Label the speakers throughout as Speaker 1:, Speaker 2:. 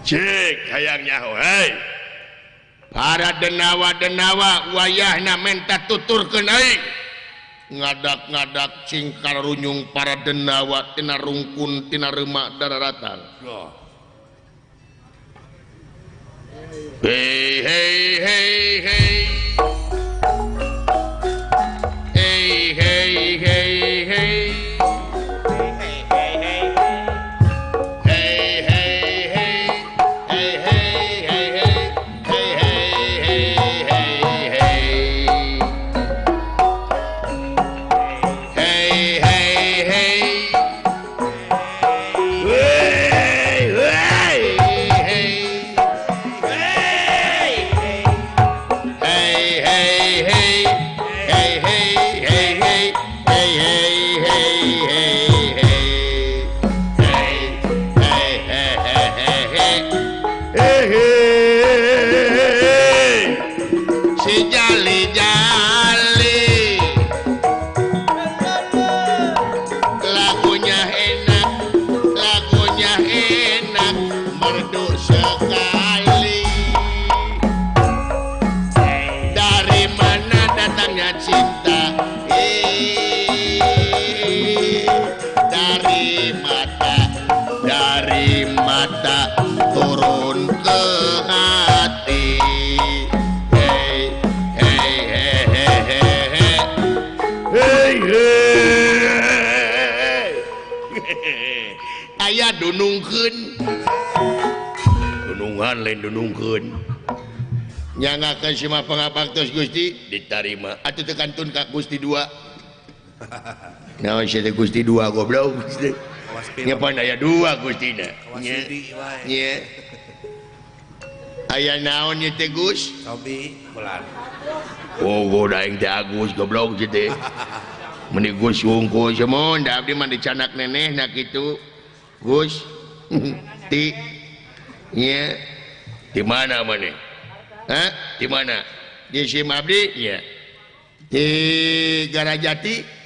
Speaker 1: Cek hayang nyaho hei. Para denawa-denawa wayahna menta tuturkeun aing. Ngadak-ngadak cingkar runyung para denawa tina rungkun tina remak dararatan. Hey hey hey hey. Hey hey hey hey. Hey hey hey. Hey hey hey hey. Hey hey hey hey. Hey hey hey. Hey hey hey. Hey hey hey. Hey hey hey hey. Hey hey hey hey hey. Hey hey hey hey hey. Hey hey. Si jali jali. Lagunya enak, merdu sekali. Dari mana datangnya cinta? Dari mata turun ke hati. Hey hey hey hey hey hey hey. Aya dunungkeun. Dunungan lain dunungkeun. Nyangakeun si mah pangabaktos Gusti ditarima. Atuh teu kantun ka Gusti dua. Naon sia teh Gusti dua goblok Gusti. Nya pan aya dua Gustina. Nya. Nya. Aya naon ieu teh Gus?
Speaker 2: Sobi bulan.
Speaker 1: Oh, goda aing teh Agus goblok sia teh. Meni Gus wungkul semun da abdi mah dicanak nenehna kitu. Gus. Ti. Nya. Di mana maneh? Hah? Di mana? Di SIM abdi? Nya. Di Garajati.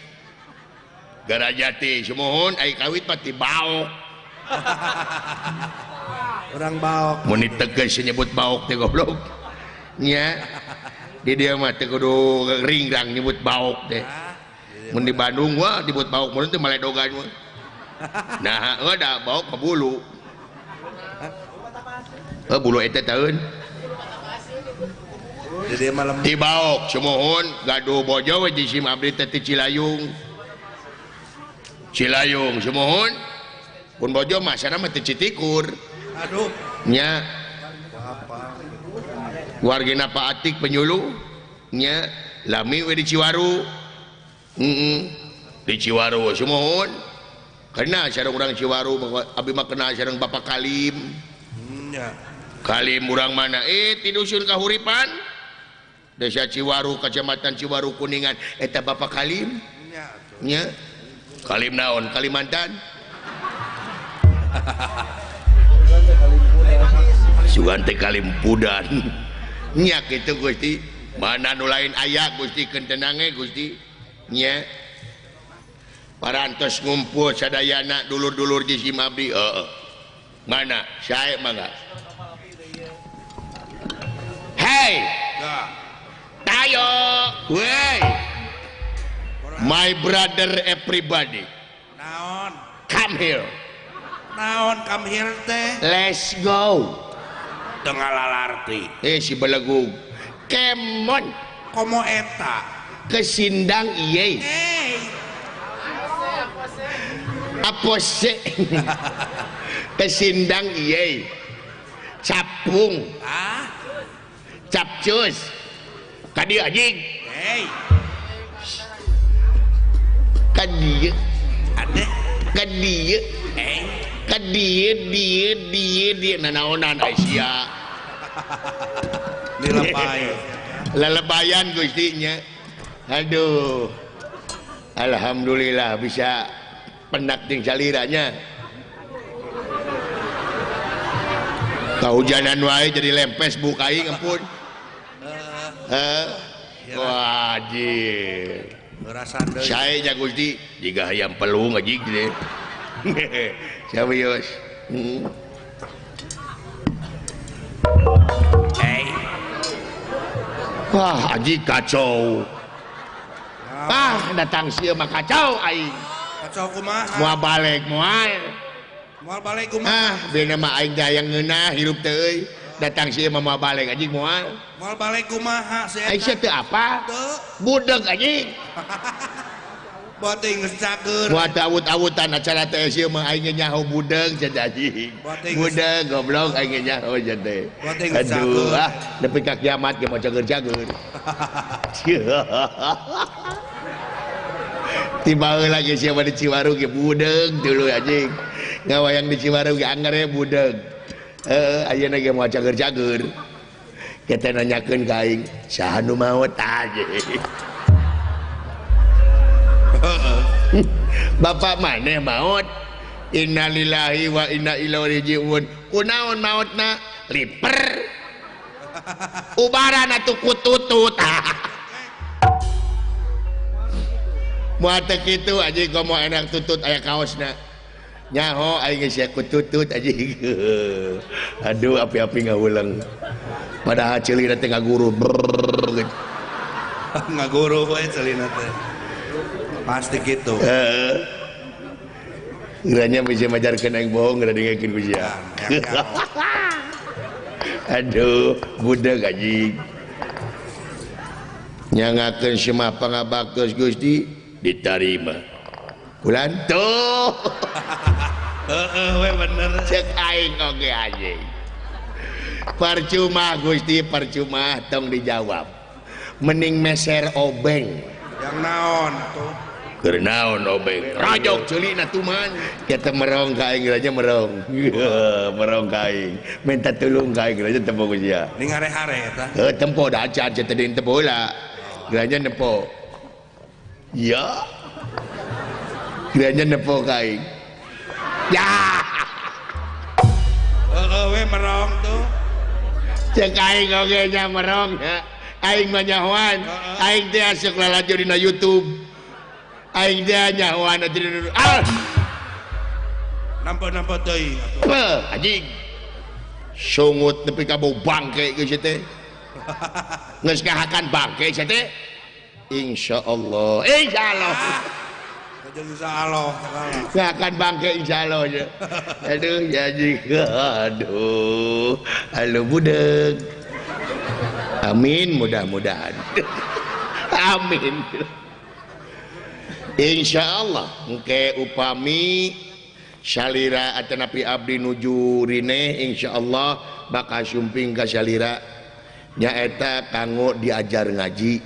Speaker 1: Garajati sumuhun ai kawit mah ti baok.
Speaker 2: Urang baok.
Speaker 1: Mun diteges nyebut baok teh goblok. Nya. Di dieu mah teu kudu ringgrang nyebut baok teh. Mun di Bandung wah disebut baok mun teh maledogan mah. Nah, heuh da baok ka bulu. Heuh bulu eta taeun.
Speaker 2: Di dieu mah lembut.
Speaker 1: Ti baok sumuhun gaduh bojo we di SIM abdi teh ti Cilayung. Cilayung sumuhun pun bojo mah sana mah teu Citikur.
Speaker 2: Aduh.
Speaker 1: Nya. Wargina Pak Atik penyuluh nya lami we di Ciwaru. Heeh. Di Ciwaru sumuhun. Kenal sareng urang Ciwaru, abi mah kenal sareng Bapak Kalim.
Speaker 2: Nya.
Speaker 1: Kalim urang mana? Ti dusun Kahuripan. Desa Ciwaru, Kecamatan Ciwaru Kuningan. Eta Bapak Kalim.
Speaker 2: Nya.
Speaker 1: Nya. Kalim naon? Kalimantan. Sugan teh Kalim Pudan. Nya kitu Gusti. Mana nu lain aya Gusti keun tenange Gusti. Nya. Parantos ngumpul sadayana dulur-dulur di SIM abdi. Heeh. Mana? Sae mangga. Hey. Tayo. Wey. My brother everybody.
Speaker 2: Naon?
Speaker 1: Come here.
Speaker 2: Naon come here teh?
Speaker 1: Let's go.
Speaker 2: Teu ngalalarti.
Speaker 1: Si belegug. Kemon.
Speaker 2: Komo eta?
Speaker 1: Kesindang ieu.
Speaker 2: Hey.
Speaker 1: Apose. Kesindang ieu. Capung.
Speaker 2: Ah.
Speaker 1: Capcus. Ka dieu anjing.
Speaker 2: Hey.
Speaker 1: Ka dieu.
Speaker 2: Ade.
Speaker 1: Ka dieu.
Speaker 2: Eh.
Speaker 1: Ka dieu dieu dieu dieu nanaonan ai sia.
Speaker 2: Dilepai.
Speaker 1: Lelebayan Gusti nya. Aduh. Alhamdulillah bisa pendak jeung saliranya. Kahujanan wae jadi lempes buk aing ampun. Heeh. Wajib. Sae nya Gusti jiga hayam pelung anjing teh. Serius. Wah aji kacau. Ah datang sia mah kacau aing.
Speaker 2: Kacau kumaha?
Speaker 1: Moal balik moal.
Speaker 2: Moal balik kumaha?
Speaker 1: Ah beuna mah aing teh hayang ngeunah hirup teh euy. Datang sia mah moal balik anjing moal.
Speaker 2: Moal balik kumaha sia?
Speaker 1: Aing sia teu apa?
Speaker 2: Teu.
Speaker 1: Budeg anjing.
Speaker 2: Boting geus cager.
Speaker 1: Buat awut-awutan acara teh sia mah aing nyaho budeg cenah anjing. Budeg goblok aing nyaho cenah teh. Aduh ah nepi ka kiamat ge moal cager-cager. Tiba lagi siapa di Ciwaru ge budeg dulu anjing. Ngawayang di Ciwaru ge anggar budeg. Heeh ayeuna ge moal cager-cager. Kita nanyakeun ka aing, saha nu maot anjing. Bapak maneh maot? Innalillahi wa inna ilaihi rajiun. Kunaon maotna? Liper. Ubaran atuh kututut. Moal teu kitu anjing komo enak tutut aya kaosna. Nyaho aing geus sia kututut anjing. Aduh api-api ngahuleng. Padahal ceulina teh ngaguru.
Speaker 2: Ngaguru we ceulina teh. Pasti gitu.
Speaker 1: Heeh. Geranya bisa majarkeun aing bohong geura dengekeun ku sia. Aduh, budeg anjing. Nyangakeun semah pangabaktos Gusti ditarima. Kulan tuh.
Speaker 2: Heeh we bener.
Speaker 1: Cek aing oge anjing. Percuma Gusti, percuma tong dijawab. Mending meser obeng.
Speaker 2: Yang naon tuh?
Speaker 1: Keur naon obeng? Rajok ceulina tuman. Kita merong ka aing raja merong. Merong ka aing. Minta tulung ka aing raja tempo ku sia.
Speaker 2: Ning hare-hare eta.
Speaker 1: Heuh tempo da acan cenah teh tempo heula. Geranya nempo. Ya. Geranya nempo ka aing. Ya.
Speaker 2: Heeh we merong tuh.
Speaker 1: Cek aing oge nya merong. Aing mah nyahoan. Aing teh asup lalajo dina YouTube. Aing teh nyahoan atuh. Ah.
Speaker 2: Nampa-nampa teuing atuh.
Speaker 1: Heuh, anjing. Sungut nepi ka bau bangke geus teh. Geus kahakan bangke sia teh. Insyaallah. Insyaallah.
Speaker 2: Jeung insyaallah.
Speaker 1: Kahakan bangke insyaallah nya. Aduh ya anjing. Aduh. Halo budeg. Amin mudah-mudahan. Amin. Insyaallah engke upami salira atanapi abdi nuju rine insyaallah bakal sumping ka salira nyaeta kanggo diajar ngaji.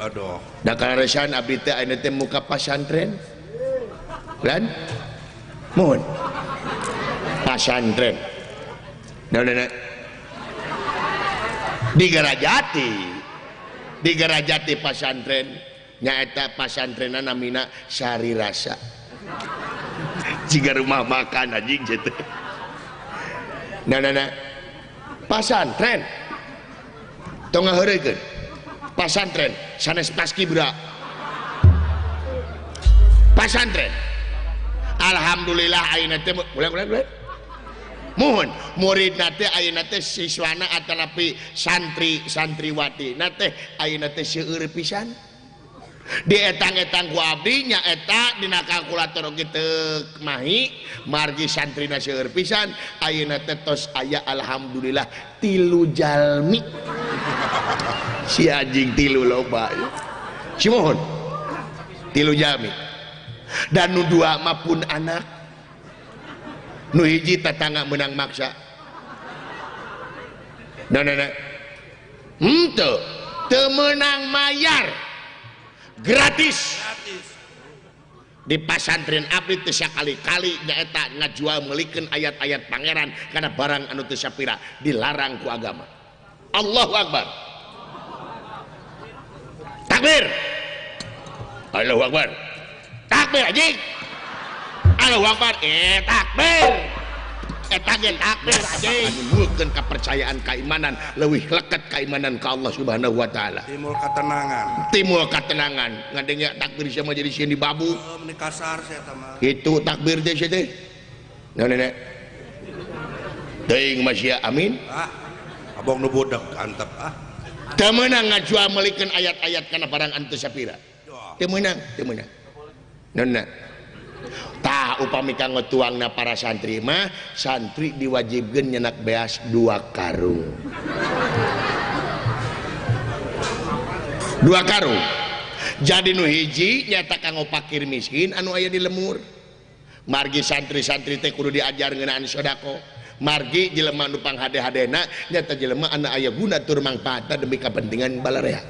Speaker 2: Aduh.
Speaker 1: Da kaleresan abdi teh ayeuna teh muka pasantren. Lan? Mohon. Pasantren. Naon di Gerajati. Di Gerajati pasantren nyaeta pasantrenna namina Sari Rasa. Jiga rumah makan anjing teh. Nah nah nah. Pasantren. Tong ngaheureuykeun. Pasantren sanes paskibra. Pasantren. Alhamdulillah ayeuna teh ulang. Mohon murid teh ayeuna teh siswana atanapi santri santriwati na teh ayeuna teh seueur pisan. Dietang-etang ku abdi nyaeta dina kalkulator oge teu mahi margi santrina seueur pisan ayeuna teh tos aya alhamdulillah 3 jalmi. Si anjing 3 loba. Si mohon 3 jalmi. Dan nu 2 mah pun anak. Nu hiji tetangga menang maksa. Nah, nah, nah. Henteu, teu meunang mayar. Gratis. Di pasantren abdi teu sakali-kali nyaeta ngajual meulikeun ayat-ayat pangeran kana barang anu teu sapira dilarang ku agama. Allahu Akbar. Takbir. Allahu Akbar. Takbir anjing. Allahu Akbar. Takbir. Eta ge takbir anjing. Nimbulkeun kepercayaan keimanan leuwih leket keimanan ka Allah Subhanahu wa taala.
Speaker 2: Timbul katenangan.
Speaker 1: Timbul katenangan. Ngadenge takbir sia mah jadi sieun dibabu.
Speaker 2: Meni kasar sia eta mah.
Speaker 1: Kitu takbir teh sia teh. Nah, nenek. Teuing mah sia amin.
Speaker 2: Ah. Abong nu budak antep ah.
Speaker 1: Teu meunang ngajual meulikeun ayat-ayat kana barang anu teu sapira. Teu meunang, teu meunang. Nonna. Tah upami kanggo tuangna para santri mah, santri diwajibkeun nyenak beas 2 karung. 2 karung. Jadi nu hiji nyata kanggo fakir miskin anu aya di lemur. Margi santri-santri teh kudu diajar ngeunaan sedekah. Margi jelema nu panghade-hadena nyata jelema anu aya guna tur mangfaatna demi kepentingan balarea.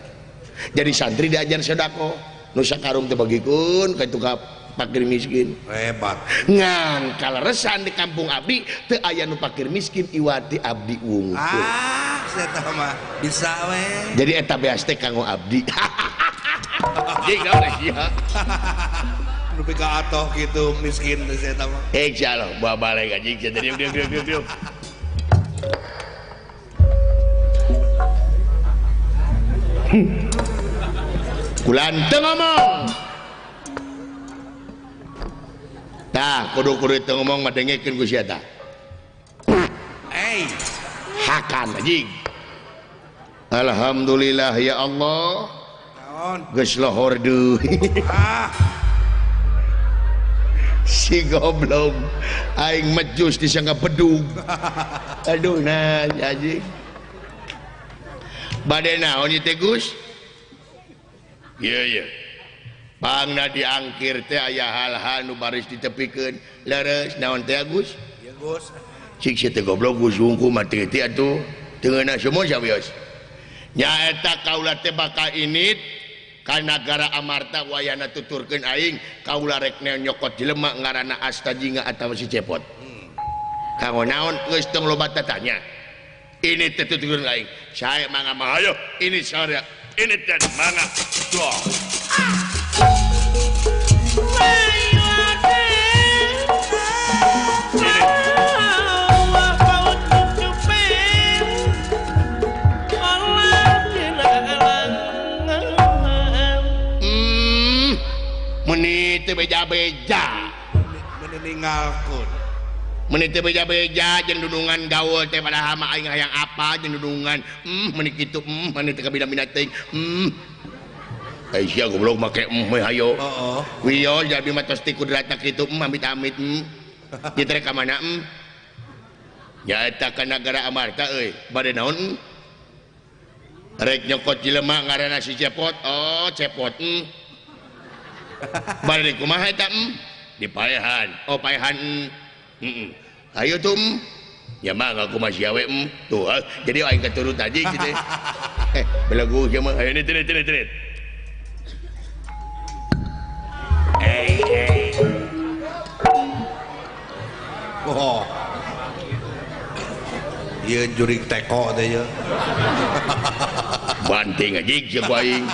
Speaker 1: Jadi santri diajar sedekah. Nu sakarung teh bagikeun ka itu ka fakir miskin.
Speaker 2: Hebat.
Speaker 1: Ngan kaleresan di kampung abdi teu aya nu fakir miskin iwati abdi wungkul.
Speaker 2: Ah, saya mah bisa we.
Speaker 1: Jadi eta beas teh kanggo abdi. Jadi naon sia.
Speaker 2: Nepi ka atoh kitu miskin teh saya mah.
Speaker 1: Insyaallah bawa balik anjing sia diuk diuk diuk diuk. Kulan teu ngomong. Tah kudu-kudu teu ngomong mah dengekeun ku sia tah.
Speaker 2: Hey,
Speaker 1: hakan anjing. Alhamdulillah ya Allah. Geus lohor deui.
Speaker 2: Ah.
Speaker 1: Si goblok aing mejus disangka bedug. Aduh nah anjing. Bade naon ieu teh Gus? Ieu ieu. Pangna diangkir teh aya hal-hal nu baris ditepikeun. Leres naon teh Gus?
Speaker 2: Ieu Gus.
Speaker 1: Cik sia teh goblok Gus wungku mah teu teh atuh. Teu ngeunah semua sawios. Nyaeta kaula teh bakal init ka nagara Amarta wayana tuturkeun aing kaula rek nyokot jelema ngaranna Astajinga atawa si Cepot. Kanggo naon geus tong loba tatanya. Ini teh tuturkeun aing. Sae mangga mah hayo ini sore ini teh mangga. Doh. Meni teu beja-beja
Speaker 2: meni ninggalkeun
Speaker 1: meni teu beja-beja jeung dudungan gaul teh padahal mah aing hayang apa jeung dudungan meni kitu meni teu kabina-bina teuing ai sia goblok make we hayo
Speaker 2: heeh
Speaker 1: wios jadi mah tos ti kudratna kitu amit-amit ieu teh ka mana nyaeta ka nagara Amarta euy bade naon rek nyokot jelema ngaranna si Cepot oh Cepot balik kumaha eta dipaehan oh paehan ayo tuh ya mah ngaku masih awe tuh jadi aing keturut aja gitu belegu sia mah ayo ini tirit
Speaker 2: oh ieu jurig teko teh ieu
Speaker 1: banting aja sia ku aing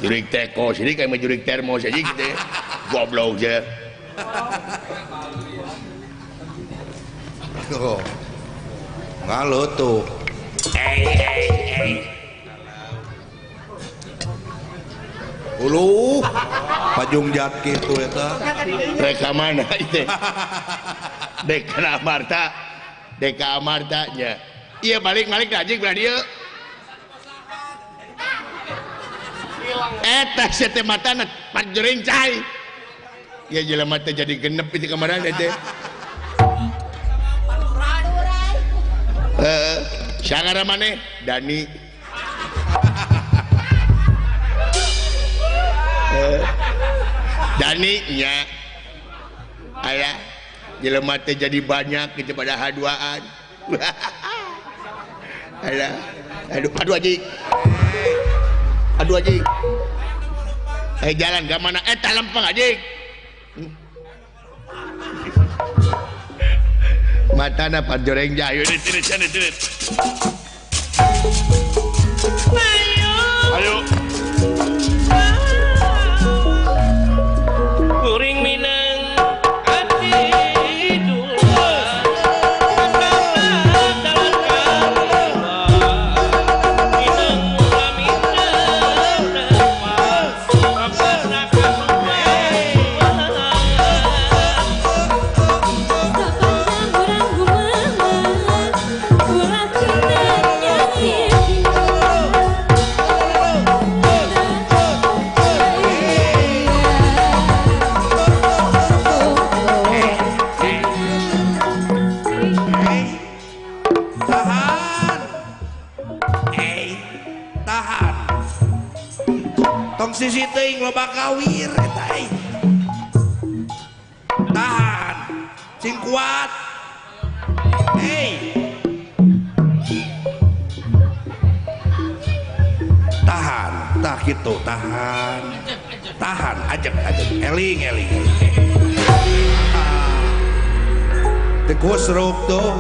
Speaker 1: jurig teko sini kayak jurig termos aja gitu ya. Goblok aja.
Speaker 2: Oh. Ngalo tuh. Ulu, pajung jat kitu eta.
Speaker 1: Reka mana itu? Deka Amarta. Deka Amarta nya. Iya balik-balik anjing belah dieu. Eta sia teh matana panjering cai. Ya jelema teh jadi genep itu kamarana teh. Heeh, sangara maneh Dani. Dani nya. Aya jelema teh jadi banyak gitu pada haduaan. Alah, aduh aduh anjing. Aduh anjing. Jalan ke mana? Tak lempeng anjing. Matana panjoreng jayu. Tirit. Ayo.
Speaker 3: Kuring minang ati dua.
Speaker 4: Sapandang urang gumaha, ulah kena nyakit.
Speaker 2: Tahan. Tong sisi teuing loba kawir eta euy. Tahan. Sing kuat. Hei. Tahan, tah kitu, tahan. Tahan, ajeg ajeg. Eling eling. Teu kusruk tuh.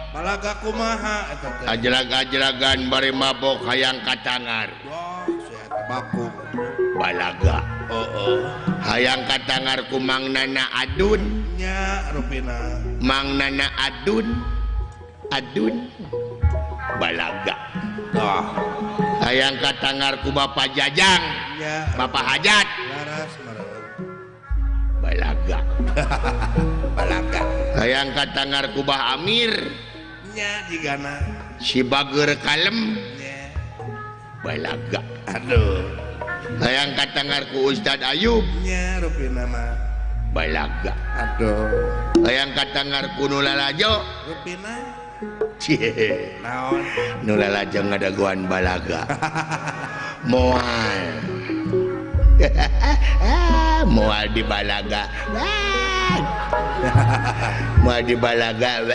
Speaker 2: Balaga kumaha eta teh?
Speaker 1: Ajlag-ajlagan bari mabok hayang katangar.
Speaker 2: Wah, sehat baku.
Speaker 1: Balaga.
Speaker 2: Heeh.
Speaker 1: Hayang katangar ku Mang Nana Adun.
Speaker 2: Nya rupina.
Speaker 1: Mang Nana Adun. Adun. Balaga.
Speaker 2: Tah.
Speaker 1: Hayang katangar ku Bapak Jajang.
Speaker 2: Nya.
Speaker 1: Bapak Hajat.
Speaker 2: Laras meureun.
Speaker 1: Balaga.
Speaker 2: Balaga.
Speaker 1: Hayang katangar ku Bah Amir.
Speaker 2: Nya jigana
Speaker 1: si bager kalem.
Speaker 2: Nya.
Speaker 1: Balaga.
Speaker 2: Aduh.
Speaker 1: Hayang katangar ku Ustad Ayub.
Speaker 2: Nya rupina mah.
Speaker 1: Balaga.
Speaker 2: Aduh.
Speaker 1: Hayang katangar ku nu lalajo.
Speaker 2: Rupina.
Speaker 1: Cie.
Speaker 2: Naon?
Speaker 1: Nu lalajo ngadagoan balaga. Moal. Moal di balaga. Moal di balaga.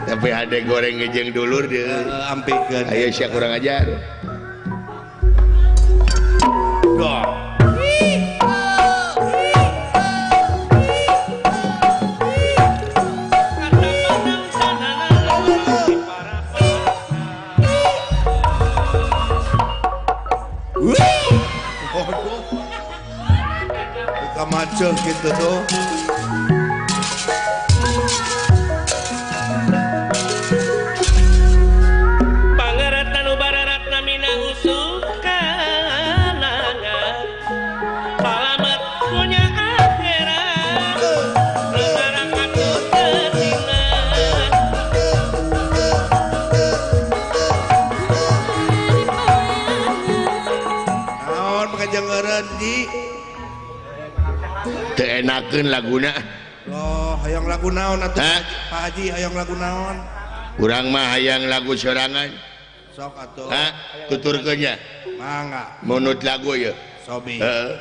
Speaker 1: Tapi ada goreng ngejeng dulur deh.
Speaker 2: Ampikeun.
Speaker 1: Ayo sia kurang ajar.
Speaker 2: Doh. Macet gitu tuh.
Speaker 3: Pangarat anu bararat namina usuk kanangan. Salamet punya akhirat. Negara katuh ketingan.
Speaker 2: Naon pakajengereun ji?
Speaker 1: Teu enakeun laguna.
Speaker 2: Loh, hayang lagu naon atuh? Pak Haji hayang lagu naon?
Speaker 1: Urang mah hayang lagu sorangan.
Speaker 2: Sok atuh.
Speaker 1: Hah? Tuturkeun nya.
Speaker 2: Mangga.
Speaker 1: Munut lagu ieu.
Speaker 2: Sobi.
Speaker 1: Heeh.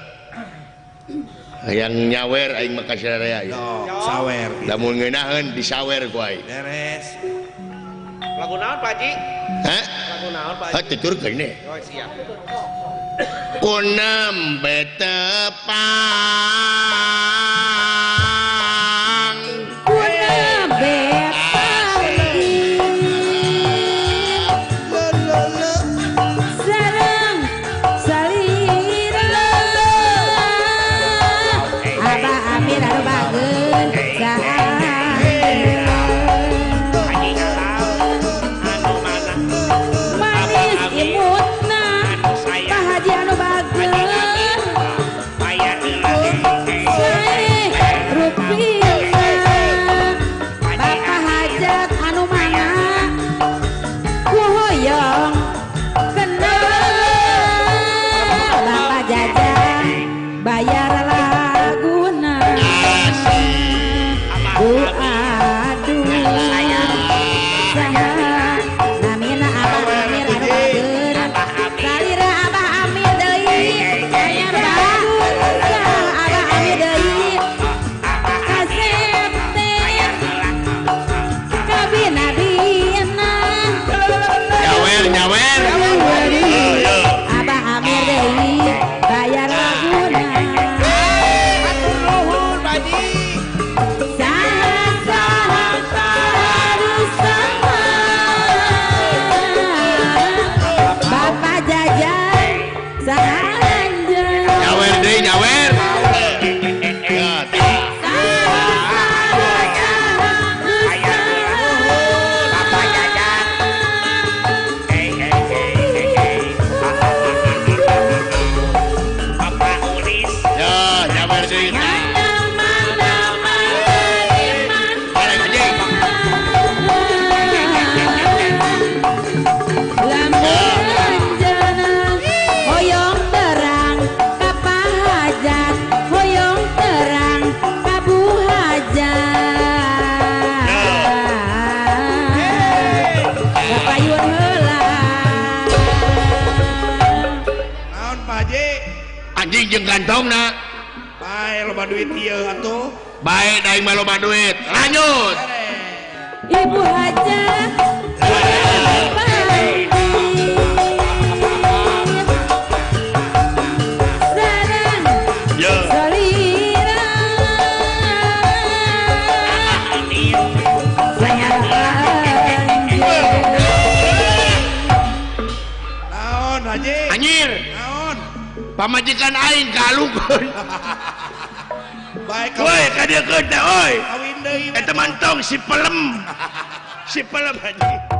Speaker 1: Hayang nyawer aing mah ka sararea ieu.
Speaker 2: Sawer.
Speaker 1: Lamun ngeunaheun disawer ku aing.
Speaker 2: Beres.
Speaker 3: Lagu naon Pak Haji?
Speaker 1: Hah?
Speaker 3: Lagu naon Pak Haji?
Speaker 1: Hah, tuturkeun nya.
Speaker 3: Oh, siap.
Speaker 1: Kunembe tepang
Speaker 4: kunembe tepang sareng salira Abah Amir anu bageun manis imutna Pak Haji anu bageun.
Speaker 1: jeung kantongna.
Speaker 2: Bae loba duit ieu atuh.
Speaker 1: Bae da aing mah loba duit. Lanjut.
Speaker 4: Ibu Hajah
Speaker 1: Anjir.
Speaker 2: Naon?
Speaker 1: Pamajikan aing kalungkeun.
Speaker 2: Bae
Speaker 1: woi ka dieu teh oi.
Speaker 2: Kawin deui.
Speaker 1: Eta mantong si pelem. Si pelem anjing.